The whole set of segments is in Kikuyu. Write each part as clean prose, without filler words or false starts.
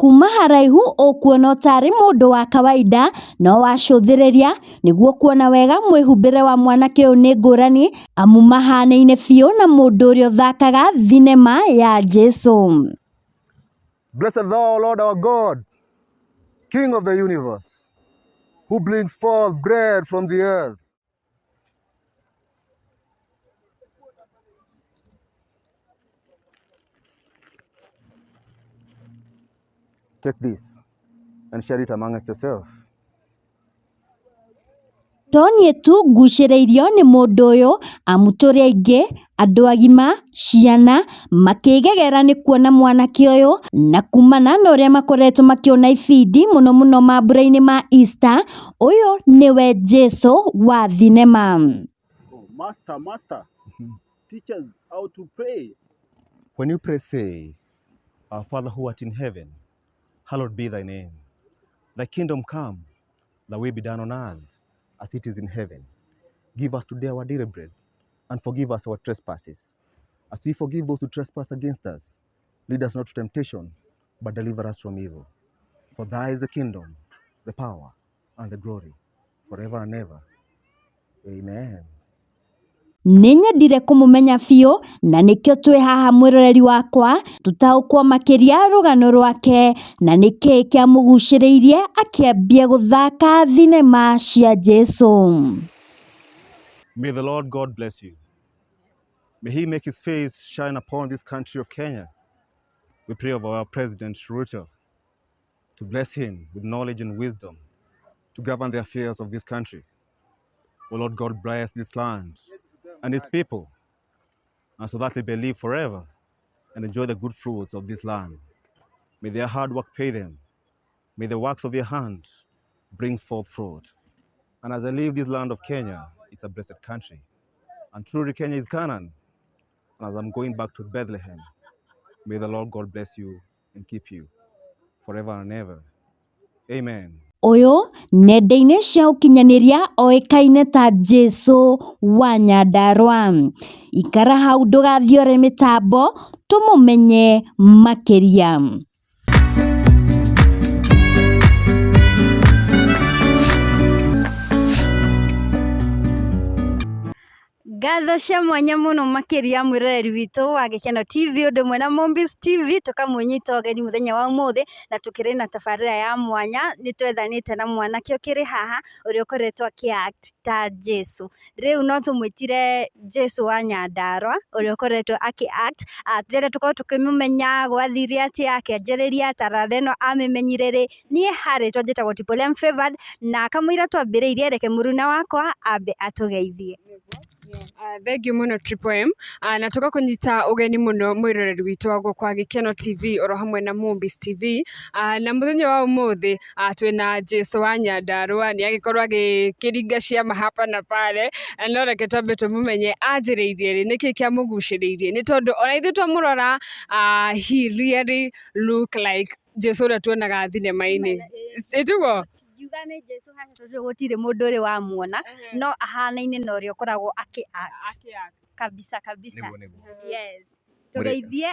Kuma haraihu ũkuona tarĩ mũndũ wa kawaida no wacũthĩrĩria nĩguo kuona wega mwĩhumbĩre wa mwanake ũyũ nĩ ngũrani amu mahanaine biũ na mũndũ ũrĩa ũthakaga thinema ya Jesu. Blessed thou, Lord our God, King of the universe, who brings forth bread from the earth. Take this and share it amongst yourself. To niĩ tu ngucĩrĩirio nĩ mũndũ ũyũ amu tũrĩ aingĩ, andũ agima, ciana, makĩgegera nĩ kuona mwanake ũyũ na kumana na ũrĩa makoretwo makĩona ibindi mũno mũno mambura-inĩ ma Easter, ũyũ nĩwe Jesu wa thinema. Oh, Master, Master, teach us how to pray. When you pray, say, Our Father who art in heaven, hallowed be thy name. Thy kingdom come, thy will be done on earth as it is in heaven. Give us today our daily bread, and forgive us our trespasses, as we forgive those who trespass against us. Lead us not to temptation, but deliver us from evil. For thy is the kingdom, the power, and the glory, forever and ever. Amen. Nĩ nyendire kũmũmenya biũ na nĩkĩo twĩ haha mwĩroreri wakwa tũtaũkwo makĩria rũgano rwake na nĩkĩĩ kĩamũgucĩrĩirie akĩambia gũthaka thinema cia Jesu. May the Lord God bless you. May he make his face shine upon this country of Kenya. We pray of our President Ruto to bless him with knowledge and wisdom to govern the affairs of this country. O Lord God, bless this land and its people, and so that they may live forever and enjoy the good fruits of this land. May their hard work pay them. May the works of their hand bring forth fruit. And as I leave this land of Kenya, it's a blessed country. And truly, Kenya is Canaan. And as I'm going back to Bethlehem, may the Lord God bless you and keep you forever and ever. Amen. Ũyũ nenda-inĩ cia ũkinyanĩria oĩkaine ta Jesu wa Nyandarua. Ikara hau ndũgathiore mĩtambo tũmũmenye makĩria. Ngatho cia mwanya mũno makĩria mwĩroreri witũ wa Gĩkeno TV ũndũ ũmwe na Mombis TV tũkamũnyita ũgeni mũthenya wa ũmũthĩ na tũkĩrĩ na tabarĩra ya mwanya nĩ twethanĩte na mwanake ũkĩrĩ haha ũrĩa ũkoretwo akĩ act ta Jesu. Rĩu no tũmwĩtire Jesu wa Nyandarua ũrĩa ũkoretwo akĩ act. Tũrenda tũkorwo tũkĩmũmenya gwathire atĩa, akĩanjĩrĩria taranda ĩno amĩmenyire rĩ. Niĩ harĩtwa njĩtagwo Triple M Favored na kamũira twambĩrĩirie reke mũruna wakwa ambe atũgeithie. Thengiũ mũno Triple M. Na tũgakũnyita ũgeni mũno mwĩroreri witũ wa gũkũ Gĩkeno TV oro hamwe na Mombis TV. Na mũthenya wa ũmũthĩ twĩna Jesu wa Nyandarua nĩ agĩkorwo agĩkĩringa ciama hapa na pale. No reke twambe tũmũmenye anjĩrĩirie rĩ, nĩkĩ kĩamũgucĩrĩirie, nĩ tondũ ona ithuĩ twamũrora, he really look like Jesu ũrĩa tuonaga thinema-inĩ, ĩtiguo? Ngiuga nĩ Jesu haha tondũ gũtirĩ mũndũ ũrĩ wamuona no ahanaine na ũrĩa ũkoragwo akĩ act kabisa kabisa. Yes, tũgeithie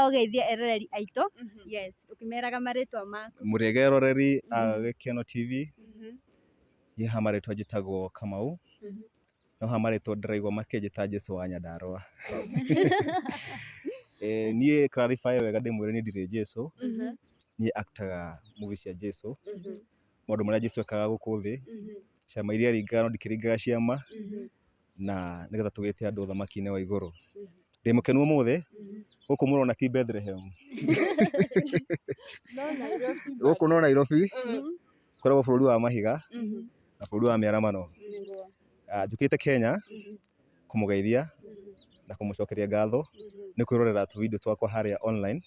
ũgeithie eroreri aitũ, yes, ũkĩmeraga marĩtwa maku. Mũrĩega eroreri a Gĩkeno TV, niĩ ha marĩtwa njĩtagwo Kamau, no ha marĩtwa ndĩraigua makĩnjĩta Jesu wa Nyandarua. Niĩ clarify wega ndĩmwĩre niĩ ndirĩ Jesu, niĩ actaga movie cia Jesu, maũndũ marĩa Jesu ekaga gũkũ thĩ, ciama iria aringaga no ndikĩringaga ciama, na nĩgetha tũgĩte andũ ũthamaki-inĩ wa igũrũ. Ndĩ mũkenu ũmũthĩ, gũkũ mũrona ti Bethlehem. Gũkũ no Nairobi, koragwo bũrũri wa mahiga na bũrũri wa mĩaramano. Njũkĩte Kenya kũmũgeithia na kũmũcokeria ngatho nĩ kwĩrorera tũvideo twakwa harĩa online,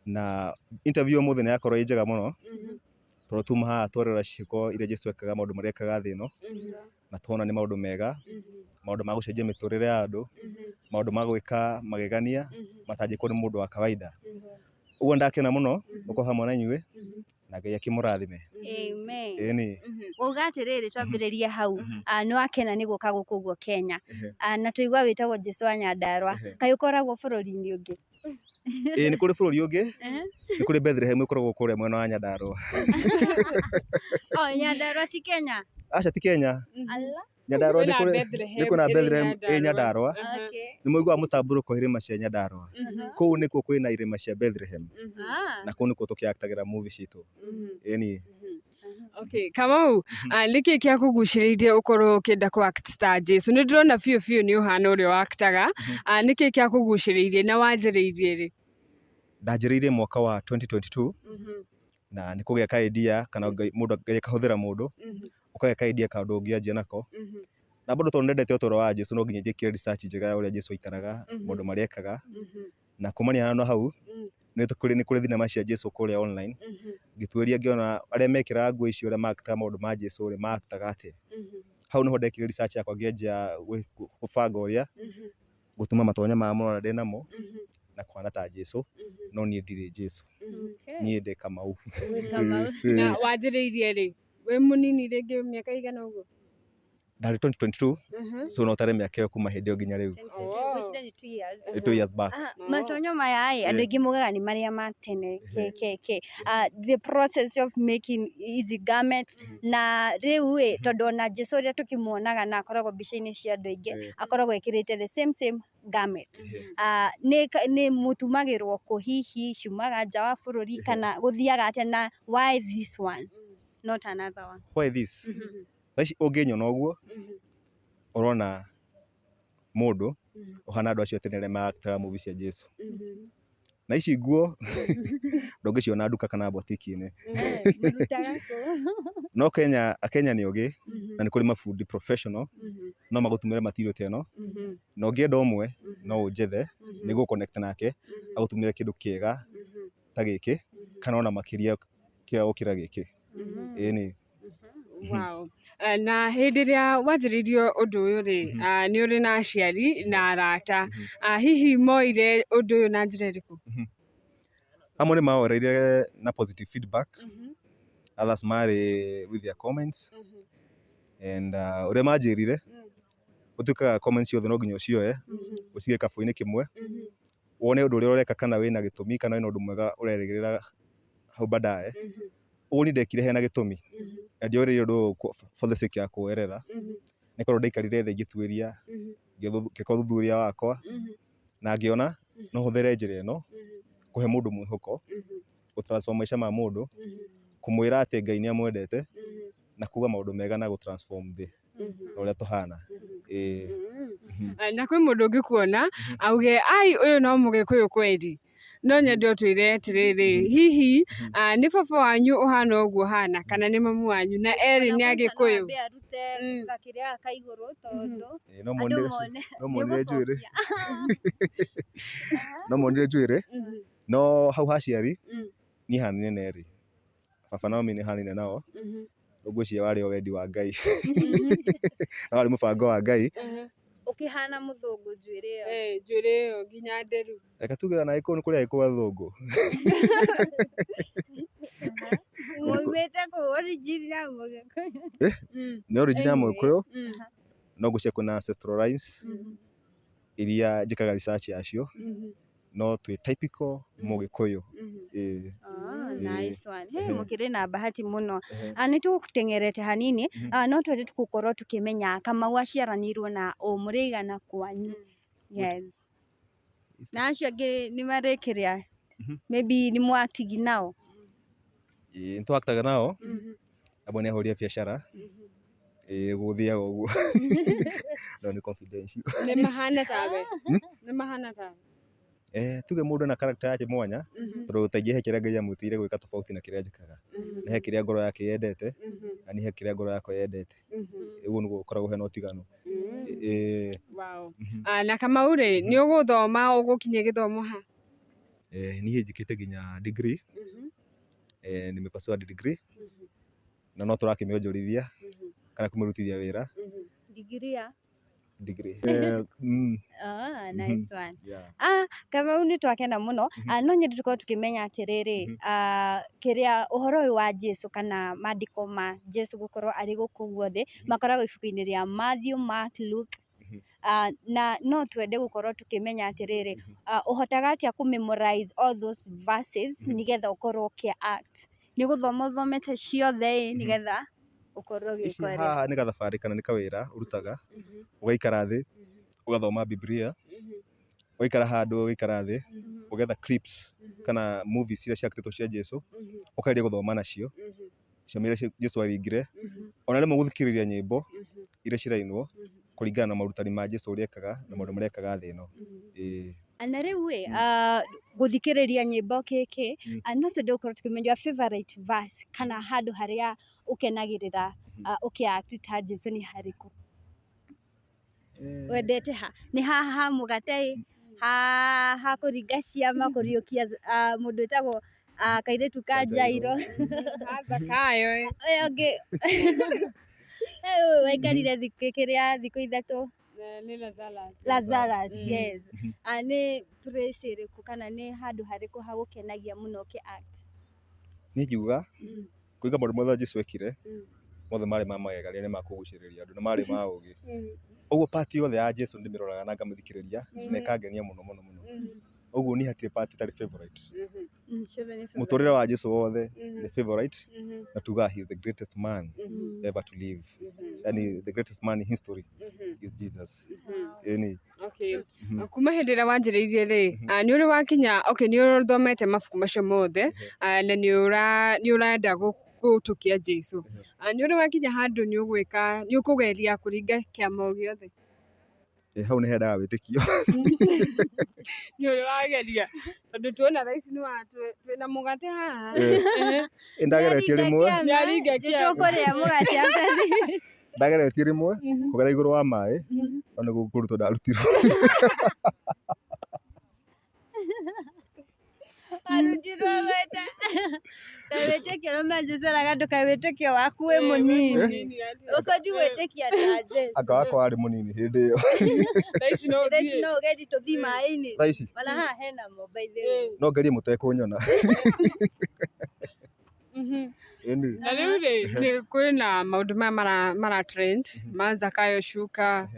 na interview ũmũthĩ nĩ yakorwo ĩ njega mũno tondũ tuma haha twerora ciĩko iria Jesu ekaga, maũndũ marĩa ekaga thĩ ĩno, na tuona nĩ maũndũ mega, maũndũ ma gũcenjia mĩtũrĩre ya andũ, maũndũ ma gwĩka magegania matangĩkwo nĩ mũndũ wa kawaida. Ũguo ndakena mũno gũkorwo hamwe na inyuĩ na Ngai akĩmũrathime. Amen. Ĩni. Wauga atĩrĩrĩ, twambĩrĩrie hau, nĩ wakena nĩ gũka gũkũ ũguo Kenya, na tũigua wĩtagwo Jesu wa Nyandarua, kaĩ ũkoragwo bũrũri-inĩ ũngĩ? Ĩĩ nĩ kũrĩ bũrũri ũngĩ, nĩ kũrĩ Bethlehem ĩkoragwo kũrĩa mwena wa Nyandarũa. Oh, Nyandarua ti Kenya. Aca ti Kenya. Ala. Nyandarũa nĩ Kwĩna kũrĩ Bethlehem nĩ kwĩna ĩrĩ Bethlehem ĩ Nyandarũa. Okay. Nĩ mũiguaga mũtambũrũko irĩma cia Nyandarũa. Kũu nĩkuo kwĩna irĩma cia Bethlehem. Ah. Na kũu nĩkuo tũkĩaktagĩra movie citũ. Ĩni. Okay, Kamau, nĩkĩ kĩakũgucĩrĩirie ũkorwo ũkĩenda kũ act ta Jesu? Nĩ ndĩrona biũ biũ nĩ ũhana ũrĩa waktaga. Nĩkĩ kĩakũgucĩrĩirie na wanjĩrĩirie rĩ? Ndanjĩrĩirie mwaka wa 2022 na nĩ kũgĩa ka idea kana mũndũ Ngai akahũthĩra mũndũ ũkagĩa ka idea kaũndũ ũngĩanjia nako. Na bado tondũ nendete ũtũũro wa Jesu no nginya njĩkire research njega ya ũrĩa Jesu aikaraga, maũndũ marĩa ekaga. Na kumania na hau nĩ kũrĩ thinema cia Jesu kũrĩa online. Ngĩtuĩria ngĩona arĩa mekĩraga nguo icio ũrĩa maaktaga maũndũ ma Jesu rĩ, maaktaga atĩa. Hau nĩho ndekire research yakwa ngĩanjia gũbanga ũrĩa gũtuma matonya maya mũrona ndĩ namo na kũhana ta Jesu, no niĩ ndirĩ Jesu. Okay. Niĩ ndĩ Kamau. Wĩ Kamau. Na wanjĩrĩirie rĩ? Wĩ mũnini rĩngĩ mĩaka igana ũguo? Ndarĩ 2022, so no ũtare mĩaka ĩyo kuma hĩndĩ ĩyo nginya rĩu. Ngwĩciria nĩ 2 years. Nĩ 2 years back. Ah, matonyo maya ĩ andũ aingĩ mugaga nĩ marĩa ma tene ke ke ke. The process of making easy garments na rĩu ĩ tondũ ona Jesu ũrĩa tũkĩmuonaga na akoragwo mbica-inĩ cia andũ aingĩ akoragwo ekĩrĩte the same same garments. Nĩ mũtumagĩrwo kũ hihi ciumaga nja wa bũrũri kana gũthiaga atĩa na why this one not another one? Why this? Thaa ici ũngĩnyona ũguo ũrona mũndũ ũhana andũ acio a tene arĩa maaktaga movie cia Jesu. Na ici nguo ndũngĩciona nduka kana botiki-inĩ. Mũrutaga kũ? No Kenya, Akenya nĩ ogĩ na nĩ kũrĩ mabundi professional no magũtumĩre material ta ĩno na ũngĩenda ũmwe no ũnjethe nĩ gũ connect nake agũtumĩre kĩndũ kĩega ta gĩkĩ kana ona makĩria kĩega gũkĩra gĩkĩ. Ĩni. Wow. Na hĩndĩ ĩrĩa wanjĩrĩirie ũndũ ũyũ rĩ, nĩ ũrĩ na aciari na arata. Hihi moire ũndũ ũyũ na njĩra ĩrĩkũ? Amwe nĩ maworeire na positive feedback, others marĩ with their comments and ũrĩa manjĩrire ũtuĩkaga comments ciothe no nginya ũcioe ũcige kabũ-inĩ kĩmwe wone ũndũ ũrĩa ũreka kana wĩna gĩtũmi kana wĩna ũndũ mwega ũrerĩgĩrĩra hau baadaye. Ũguo niĩ ndekire hena gĩtũmi na ndioereire ũndũ ũyũ for the sake ya kuoerera nĩ korwo ndaikarire thĩ ngĩtuĩria ngĩka ũthuthuria wakwa na ngĩona no hũthĩre njĩra ĩno kũhe mũndũ mwĩhoko, gũ transform maica ma mũndũ, kũmwĩra atĩ Ngai nĩ amwendete na kuga maũndũ mega na gũ transform thĩ na ũrĩa tũhana. Ĩĩ. Na kwĩ mũndũ ũngĩkuona auge ai ũyũ no mũgĩkũyũ kweri, no nyende ũtwĩre atĩrĩrĩ, hihi nĩ baba wanyu ũhana ũguo ũhana kana nĩ mamu wanyu na erĩ nĩ agĩkũyũ? Ambe arute gakĩrĩa gaka igũrũ tondũ Ĩĩ, no andũ monire mone no monire njuĩrĩ nĩũgũcokia. No monire njuĩrĩ no hau ha aciari niĩ hanaine na erĩ, baba na mami nĩ hanaine nao, ngwĩciria warĩ o wendi wa Ngai na warĩ mũbango wa Ngai. Ũkĩhana mũthũngũ njuĩrĩ ĩyo. Njuĩrĩ ĩyo nginya nderu. Reke tuge ona Agĩkũyũ nĩ kũrĩ Agĩkũyũ athũngũ. Maumĩte kũ origin ya mũgĩkũyũ? Nĩ origin ya Anyway. Mũgĩkũyũ no ngwĩciria kwĩna ancestral lines iria njĩkaga research yacio no twĩ typical Mũgĩkũyũ. Ĩĩ. Ah, Ĩĩ. nice one. Hey, Ehe. mũkĩrĩ na bahati mũno. Ehe. Nĩ tũgũteng'erete hanini, no twende gũkorwo tũkĩmenya Kamau aciaranĩirwo na ũ mũrĩ aigana kwanyu. Yes. Na acio angĩ nĩ marĩkĩrĩa maybe nĩ mwatigi nao. Ĩĩ nĩ twaktaga nao amwe nĩ ahũri a biacara. Ĩĩ gũthiaga ũguo no nĩ confidential. Nĩ mahana tawe? Nĩ mahana tawe? Eh, tuge mũndũ ena character yake mwanya tondũ ta ingĩ he kĩrĩa Ngai amwĩtĩire gwĩka tofauti na kĩrĩa njĩkaga na he kĩrĩa ngoro yake yendete na niĩ he kĩrĩa ngoro yakwa yendete, ũguo nĩguo gũkoragwo hena ũtiganu. Ĩĩ. Wow. Na Kamau rĩ, nĩ ũgũthoma ũgũkinyia gĩthomo ha? Niĩ njĩkĩte nginya degree, nimepursue hadi degree na no tũrakĩmĩonjorithia kana kũmĩrutithia wĩra. Degree ya? Degree. Ah, nice one. Yeah. Ah, Kamau nĩ twakena mũno. No nyende tũkorwo tũkĩmenya atĩrĩrĩ, kĩrĩa ũhoro ũyũ wa Jesu kana maandĩko ma Jesu gũkorwo arĩ gũkũ guothe makoragwo ibuku-inĩ rĩa Matthew, Mark, Luke. Na no twende gũkorwo tũkĩmenya atĩrĩrĩ, ũhotaga atĩa kũ memorize all those verses nĩgetha ũkorwo ũkĩ act? Nĩ gũthoma ũthomete ciothe ĩ nĩgetha ũkorwo Ici ũgĩka ũrĩa? Haha nĩ gathabarĩ kana nĩ kawĩra ũrutaga, ũgaikara thĩ ũgathoma Biblia, ũgaikara handũ, ũgaikara thĩ ũgetha clips kana movies iria ciakĩtwo cia Jesu, ũkageria gũthoma nacio ciama iria Jesu aringire, ona rĩmwe gũthikĩrĩria nyĩmbo iria cirainwo kũringana na morutani ma Jesu ũrĩa ekaga na maũndũ marĩa ekaga thĩ ĩno. Ĩĩ. Na rĩu ĩ, gũthikĩrĩria nyĩmbo kĩkĩ, no twende gũkorwo tũkĩmenya your favorite verse kana handũ harĩa ũkenagĩrĩra ũkĩ act ta Jesu nĩ harĩkũ? Wendete ha? Nĩ haha ha mũgate ĩ, ha kũringa ciama, kũriũkia mũndũ wĩtagwo kairĩtu ka Jairo? Zakayo ĩ. Ũyũ ũngĩ, ũyũ waikarire thikũ kĩrĩa thikũ 3. Nĩ Lazarus. Lazarus, yes. Nĩ place ĩrĩkũ kana nĩ handũ harĩkũ hagũkenagia mũno ũkĩ act? Niĩ ingiuga kũringa maũndũ mothe Jesu ekire, mothe marĩ ma magegania, nĩ makũgucĩrĩria andũ na marĩ ma ũgĩ. Ũguo part yothe ya Jesu ndĩmĩroraga na ngamĩthikĩrĩria na ĩkangenia mũno mũno mũno. Ũguo niĩ hatirĩ part ĩtarĩ favorite. Ciothe nĩ favorite. Mũtũrĩre wa Jesu wothe nĩ favorite, na tugaga he is the greatest man ever to live. Yani the greatest man in history is Jesus. Yani. Okay. Kuma hĩndĩ ĩrĩa wanjĩrĩirie rĩ, nĩ ũrĩ wakinya, okay, nĩ ũthomete mabuku macio mothe, na nĩ ũrenda gũtũkia Jesu. Nĩ ũrĩ wakinya handũ nĩ ũgwĩka, nĩ ũkũgeria kũringa kĩama o gĩothe? Hau nĩ hendaga wĩtĩkio. Nĩ ũrĩ wageria? Tondũ tuona thaa ici twĩna mũgate haha. Ndageretie rĩmwe. Nĩaringa kĩama. Nĩtũkũrĩa mũgate after. Ndageretie rĩmwe kũgera igũrũ wa maĩ, no nĩ kũrutwo ndarutirwo. Arutirwo gweta ta wĩtĩkio no Jesu araga ndũkae wĩtĩkio waku wĩ mũnini, ũbatiĩ gwĩtĩkia ta Jesu. Anga wakwa warĩ mũnini hĩndĩ ĩyo. Thaa ici no Thaa ici ũthiĩ. no ũgerie tũthiĩ maĩ-inĩ. Thaa ici Ona haha hena mo, by the way. No ngerie mũtekũnyona. Ĩni. Na rĩu rĩ, nĩ kwĩ na maũndũ maya mara trend ma Zakayo Shuka.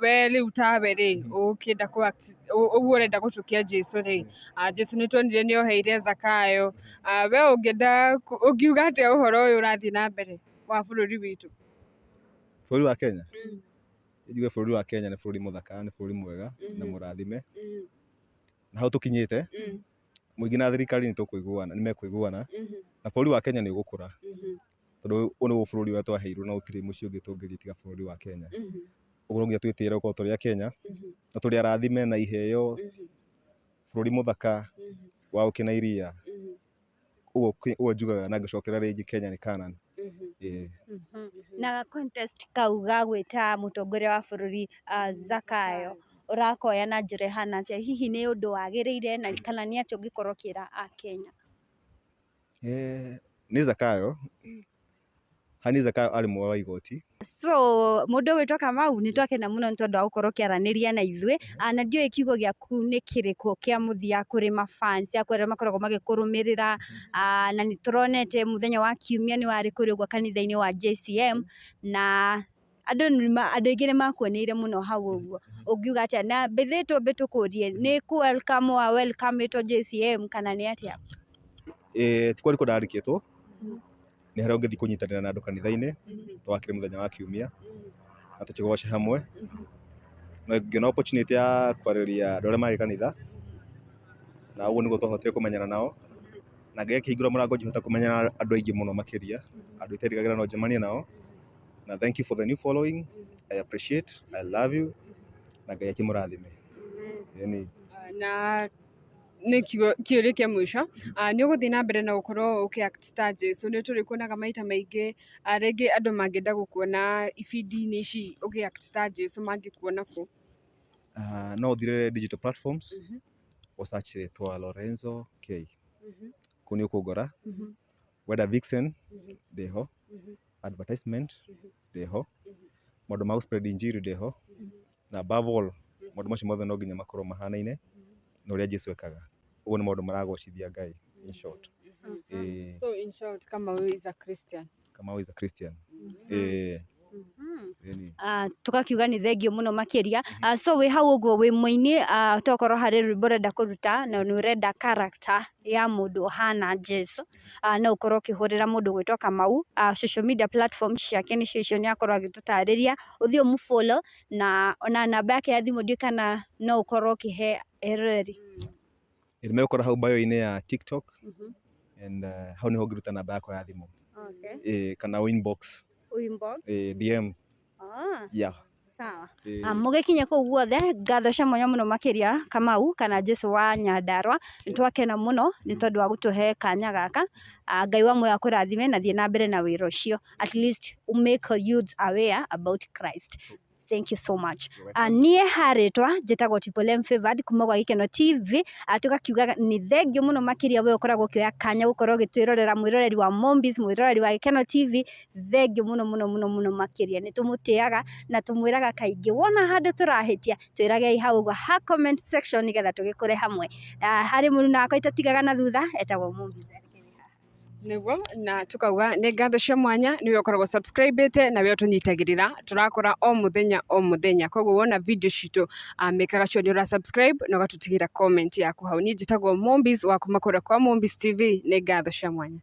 We rĩu tawe rĩ, ũkĩenda kũ act ũguo ũrenda gũcukia Jesu rĩ, Jesu nĩ tuonire nĩ oheire Zakayo. We ũngĩenda ũngiuga atĩa ũhoro ũyũ ũrathiĩ na mbere wa bũrũri witũ? Bũrũri wa Kenya, njuge bũrũri wa Kenya nĩ bũrũri mũthaka, nĩ bũrũri mwega na mũrathime, na hau tũkinyĩte mũingĩ na thirikari nĩ tũkũiguana, nĩ mekũiguana, na bũrũri wa Kenya nĩ ũgũkũra, tondũ ũyũ nĩguo bũrũri ũrĩa twaheirwo na gũtirĩ mũciĩ ũngĩ tũngĩthiĩ tiga bũrũri wa Kenya. Ũguo no nginya twĩtĩĩre gũkorwo tũrĩ a Kenya na tũrĩ arathime na iheo, bũrũri mũthaka wa ũkĩ na iria. Ũguo njugaga na ngĩcokera rĩngĩ, Kenya nĩ Canaan. Ĩĩ. Na contest kau ga gwĩta mũtongoria wa bũrũri Zakayo ũrakoya na njĩra ĩhana atĩa? Hihi nĩ ũndũ wagĩrĩire na kana nĩ atĩa ũngĩkorwo ũkĩra Akenya? Nĩ Zakayo, hani Zakayo arĩ mũoya wa igoti. So mũndũ ũgwĩtwo Kamau, nĩ twakena mũno nĩ tondũ wa gũkorwo ũkĩaranĩria na ithuĩ. Na ndiũĩ kiugo gĩaku nĩ kĩrĩkũ kĩa mũthia kũrĩ mafans aku arĩa makoragwo magĩkũrũmĩrĩra, na nĩ tũronete mũthenya wa kiumia nĩ warĩ kũrĩa ũguo kanitha-inĩ wa JCM, na andũ aingĩ nĩ makuoneire mũno hau ũguo. Ũngiuga atĩa? Na mbĩthĩ twambe tũkũrie, nĩ kũ welcome wa welcome ĩtwo JCM kana nĩ atĩa? Ti kwarĩkwo ndarĩkĩtwo, nĩ harĩa ũngĩthiĩ kũnyitanĩra na andũ kanitha-inĩ, twakĩrĩ mũthenya wa kiumia na tũkĩgoce hamwe, na ngĩona opportunity ya kwarĩria andũ arĩa marĩ kanitha, na ũguo nĩguo twahotire kũmenyana nao, na Ngai akĩhingũra mũrango ngĩhota kũmenyana na andũ aingĩ mũno makĩria, andũ iterĩgagĩrĩra no njemanie nao, na thank you for the new following, I appreciate, I love you, na Ngai akĩmũrathime. Ĩni. Na nĩ kĩũria kĩa mũico, nĩ ũgũthiĩ na mbere na gũkorwo ũkĩ act ta Jesu? Nĩ tũrĩkuonaga maita maingĩ, rĩngĩ andũ mangĩenda gũkuona ibindi-inĩ ici ũgĩ act ta Jesu mangĩkuona kũ? No ũthire digital platforms, ũsearch rĩtwa Lorenzo K, kũu nĩ ũkũngora. Wenda Vixen ndĩho, advertisement ndĩho, maũndũ ma gũ spread injiri ndĩho, na above all maũndũ macio mothe no nginya makorwo mahanaine na ũrĩa Jesu ekaga. Ũguo nĩ maũndũ maragocithia Ngai in short. Ĩĩ. So in short, Kamau is a Christian. Kamau is a Christian. Ĩĩ. Ĩni. Tugakiuga nĩ thengio mũno makĩria. So wĩ hau ũguo wĩ mũini, tokorwo harĩ rwĩmbo ũrenda kũruta na nĩ ũrenda character ya mũndũ ũhana Jesu, no ũkorwo ũkĩhũrĩra mũndũ gwĩtwo Kamau. Social media platform ciake nĩcio icio, nĩ akorwo agĩtũtarĩria, ũthiĩ ũmũ-follow na ona namba yake ya thimũ ndiũĩ kana no ũkorwo ũkĩhe eroreri. Ĩ megũkora hau bio-inĩ ya TikTok and hau nĩho ũngĩruta namba yakwa ya thimũ. Ĩ, kana inbox. Inbox. Ĩ, DM. Yeah. Sawa. Ĩ. Mũgĩkinya kũu guothe, ngatho cia mwanya mũno makĩria Kamau kana Jesu wa Nyandarua, nĩ twakena mũno nĩ tondũ wa gũtũhe kanya gaka. Ngai wa muoyo akũrathime na thiĩ na mbere na wĩra ũcio, at least make youths aware about Christ. Thank you so much. Niĩ harĩtwa njĩtagwo Triple M Favored kuma gwa Gĩkeno TV. Tũgakiuga nĩ thengio mũno makĩria we ũkoragwo ũkĩoya kanya gũkorwo ũgĩtwĩrorera, mwĩroreri wa Mombis, mwĩroreri wa Gĩkeno TV, thengio mũno mũno mũno mũno makĩria. Nĩ tũmũtĩaga na tũmwĩraga kaingĩ wona handũ tũrahĩtia, twĩragei hau ũguo ha comment section nĩgetha tũgĩkũre hamwe. Harĩ mũruna wakwa itatigaga na thutha, etagwo Mombis. Niguo, na tukauga nĩ ngatho cia mwanya nĩwe ũkoragwo subscribĩte na we ũtũnyitagĩrĩra tũrakora o mũthenya o mũthenya. Koguo wona video citũ, mĩkaga sure nĩ ũra subscribe na ũgatũtigĩra comment yaku hau. Niĩ njĩtagwo Mombis wa kuma kũrĩa kwa Mombis TV. Nĩ ngatho cia mwanya.